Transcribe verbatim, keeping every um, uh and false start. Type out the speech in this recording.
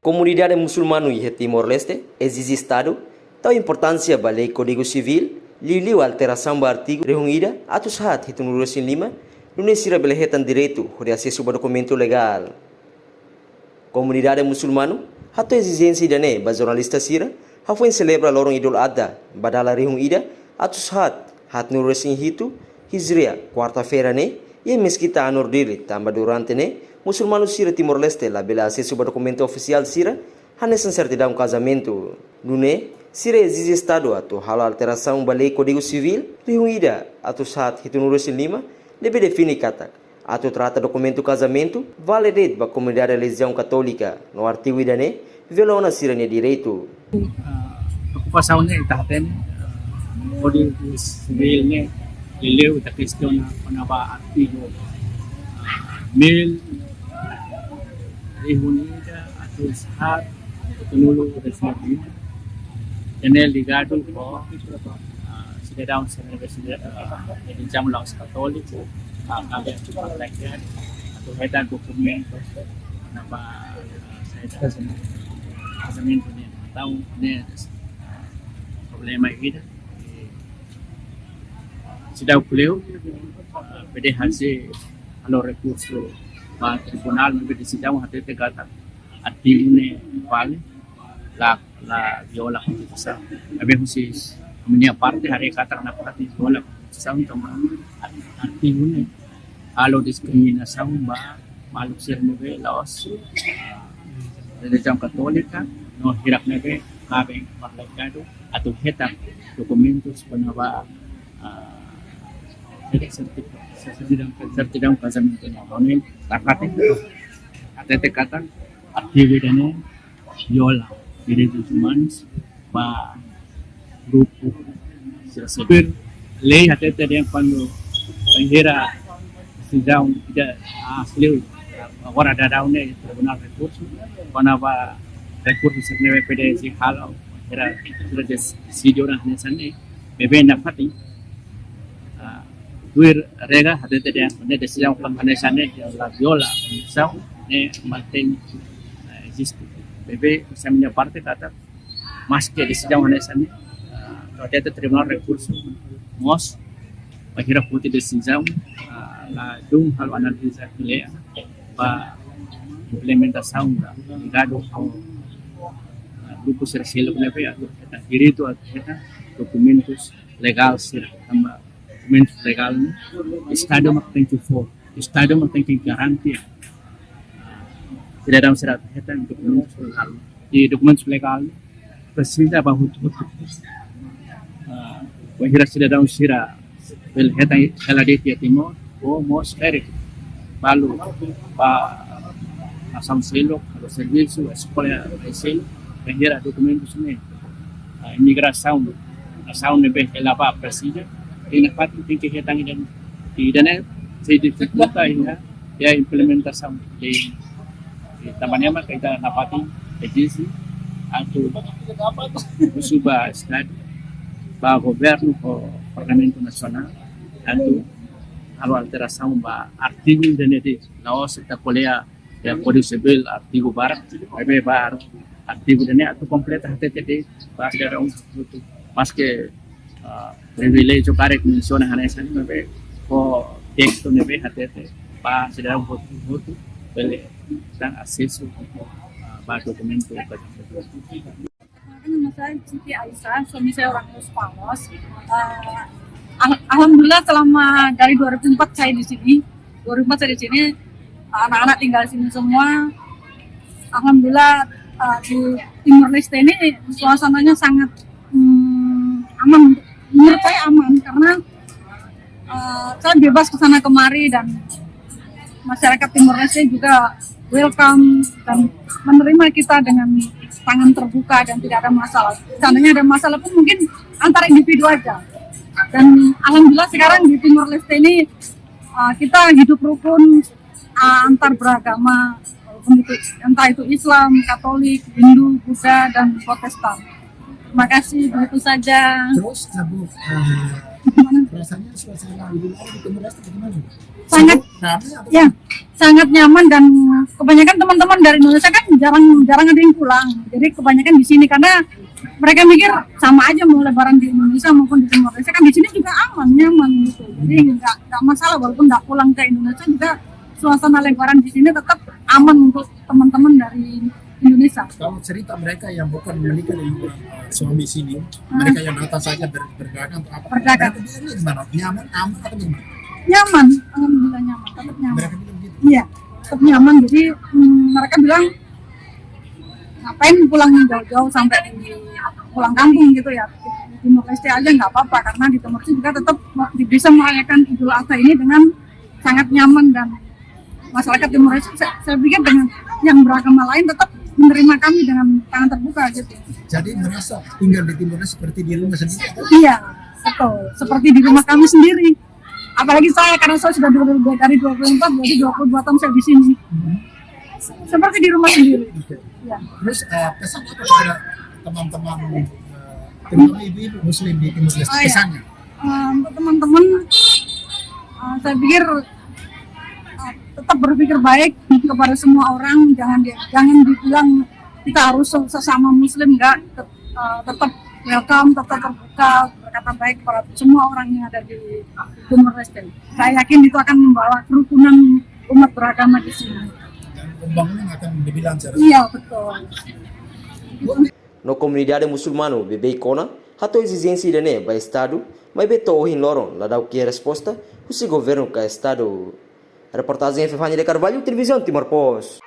Komunidade musulmanu iha Timor-Leste ezije Estadu tau importánsia ba lei Kódigu Sivíl, liuliu alterasaun ba artigu rihun ida atus haat hitunulu resin lima, nune'e sira bele hetan direitu hodi asesu ba dokumentu legál. Komunidade musulmanu hato'o ezijénsia ida-ne'e ba jornalista sira, hafoin selebra loron Idul Adha ba dala rihun ida atus haat haatnulu resin hitu Hijriah, kuarta-feira ne'e, iha Meskita An-Nur Dili, tanba durante ne'e musulmanu sira Timor-Leste labele asesu ba dokumentu ofisiál sira, hanesan sertidaun kazamentu. Nune'e sira ezije Estadu atu halo alterasaun ba lei Kódigu Sivíl rihun ida atus haat hitunulu resin lima, ne'ebé define katak atu trata dokumentu kazamentu, validade ba komunidade relijiaun katólika, no artigu ida-ne'e viola ona sira-nia direitu. Ah, okupasaun ne'e ita hatene, ah, Kódigu Sivíl ne'e, liuliu ita kestiona kona-ba artigu, ah, mil, rihun ida atus haat hitunulu resin lima. Ida-ne'e ligadu ho, ah, sidadaun sira ne'ebé sira, ah, relijiaun la'ós katóliku, ah, kabe atu bá lagi atu hetan dokumentu kona-ba, ah, saida, kazamentu ne'e. Entaun ne'e, ah, problema ida. Seidauk kleur, ah, P D H C halo rekursu ba tribunál, maibé desizaun hatete katak artigu ne'e vale, la, la viola konstituisaun. Maibé husi ami-nia parte haree katak nafatin viola konstituisaun tanba artigu ne'e halo diskriminasaun ba maluk sira ne'ebé la'ós, ah, relijiaun katólika, no hirak ne'ebé kaben ba legadu atu hetan dokumentus kona-ba, ah, serti-, sertidaun kazamentu ne'e. Nune'e nafatin hatete katak artigu ida-ne'e viola direitus umanus ba grupu sira seluk. Lei hatete dehan kuandu bainhira sidang ida, ah, seluk, ah, agora daudaun ne'e tribunál rekursu, kona-ba rekursu sira ne'ebé P D H C halo, bainhira sira des-, deside ona hanesan ne'e, maibé nafatin, ah, tuir regra hatete dehan ne'e desizaun hanesan ne'e la viola konstituisaun, ne'e mantein, ah, eziste. Maibé husi ami-nia parte katak maske desizaun hanesan ne'e, ah, hatete tribunál rekursu mós, bainhira foti desizaun, ah, ladún halo analiza kle'an ba implementasaun ba ligadu ho, ah, grupu sira seluk ne'ebé atu hetan direitu atu hetan dokumentus legál sira, tanba dokumentus legál ne'e Estadu mak tenke fó, Estadu mak tenke garantia, ah, sidadaun sira atu hetan dokumentus legál. I dokumentus legál presiza ba hotu-hotu. Ah, bainhira sidadaun sira bele hetan hela de'it iha Timor, ou mós ferik balu ba nasaun seluk, halo servisu, eskola, ba seluk, bainhira dokumentus ne'e, ah, imigrasaun, nasaun ne'ebé hela ba presiza, ida-ne'e fatin tenke hetan ida-ne'e, ida-ne'e sei difikulta iha, iha implementasaun lei. I tanba ne'e mak ita nafatin ezije atu husu ba Estadu, ba governu ho Parlamentu Nasionál, atu halo alterasaun ba artigu ida-ne'e de'it, la'ós ita ko'alia iha Kódigu Sivíl artigu barak, maibé ba artigu ida-ne'e atu kompleta hatete de'it ba sidadaun hotu. Maske, ah, priviléjiu karik mensiona hanesan ne'e, maibé ho testu ne'ebé hatete ba sidadaun hotu-hotu bele hetan asesu, ah, ba dokumentu. Nama saya Siti Aisyah, suami saya orang Los Palos. Eh, al-, alhamdulillah selama dari dua ribu empat saya di sini. Dua ribu empat saya di sini, anak-anak tinggal di sini semua. Alhamdulillah, eh, di Timor Leste ini suasananya sangat, mm, aman. Menurut saya aman karena, eh, saya bebas ke sana kemari dan masyarakat Timor Leste juga welcome dan menerima kita dengan tangan terbuka dan tidak ada masalah. Seandainya ada masalah pun mungkin antar individu aja. Dan alhamdulillah sekarang di Timor Leste ini, uh, kita hidup rukun, uh, antar beragama, walaupun itu, entah itu Islam, Katolik, Hindu, Buddha, dan Protestan. Terima kasih, begitu saja. Terus, Abu, eh, perasaannya suasana Idul Adha di Timor Leste bagaimana? Sangat, seru, ramai atau ya, Sangat nyaman dan kebanyakan teman-teman dari Indonesia kan jarang jarang ada yang pulang. Jadi kebanyakan di sini karena mereka mikir sama aja mau Lebaran di Indonesia maupun di Timor Leste kan di sini juga aman, nyaman gitu. Jadi nggak nggak masalah walaupun nggak pulang ke Indonesia juga suasana Lebaran di sini tetap aman untuk teman-teman dari Indonesia. Kalau cerita mereka yang bukan menikah dengan orang, eh, suami sini, mereka yang datang saja ber- berdagang atau apa, berdagang, mereka bilang ini gimana? Nyaman, aman atau gimana? Nyaman, alhamdulillah nyaman, tetap nyaman. Mereka bilang gitu. Iya, tetap nyaman. Jadi mm, mereka bilang ngapain pulang jauh-jauh sampai di pulang kampung gitu ya. Di Timor Leste aja nggak apa-apa karena di Timor Leste juga tetap bisa merayakan Idul Adha ini dengan sangat nyaman dan masyarakat Timor Leste saya, saya pikir dengan yang beragama lain tetap menerima kami dengan tangan terbuka gitu. Jadi merasa tinggal di Timor Leste seperti di rumah sendiri. Iya, betul. Seperti di rumah kami sendiri. Apalagi saya karena saya sudah dua puluh dua dari dua puluh empat berarti dua puluh dua tahun saya di sini. Hmm. Seperti di rumah sendiri. Oke. Ya. Terus eh, pesan apa kepada teman-teman eh, terutama ibu-ibu muslim di Timor Leste? Oh, iya. Pesannya? Eh, untuk teman-teman eh, saya pikir eh, tetap berpikir baik kepada semua orang, jangan di, jangan dibilang kita harus sesama muslim, enggak. Tet- eh, tetap welcome, tetap terbuka, berkata baik kepada semua orang yang ada di Timor Leste. Saya yakin itu akan membawa kerukunan umat beragama di sini. Dan pembangunan akan lebih lancar. Iya, betul. No komunidade musulmanu beibeik ona hato'o ezijénsia ida-ne'e ba Estadu, maibé to'o ohin loron la da'uk iha resposta husi governu ka Estadu. Reportajen F F Hanya de Carvalho, Televizaun Timor Post.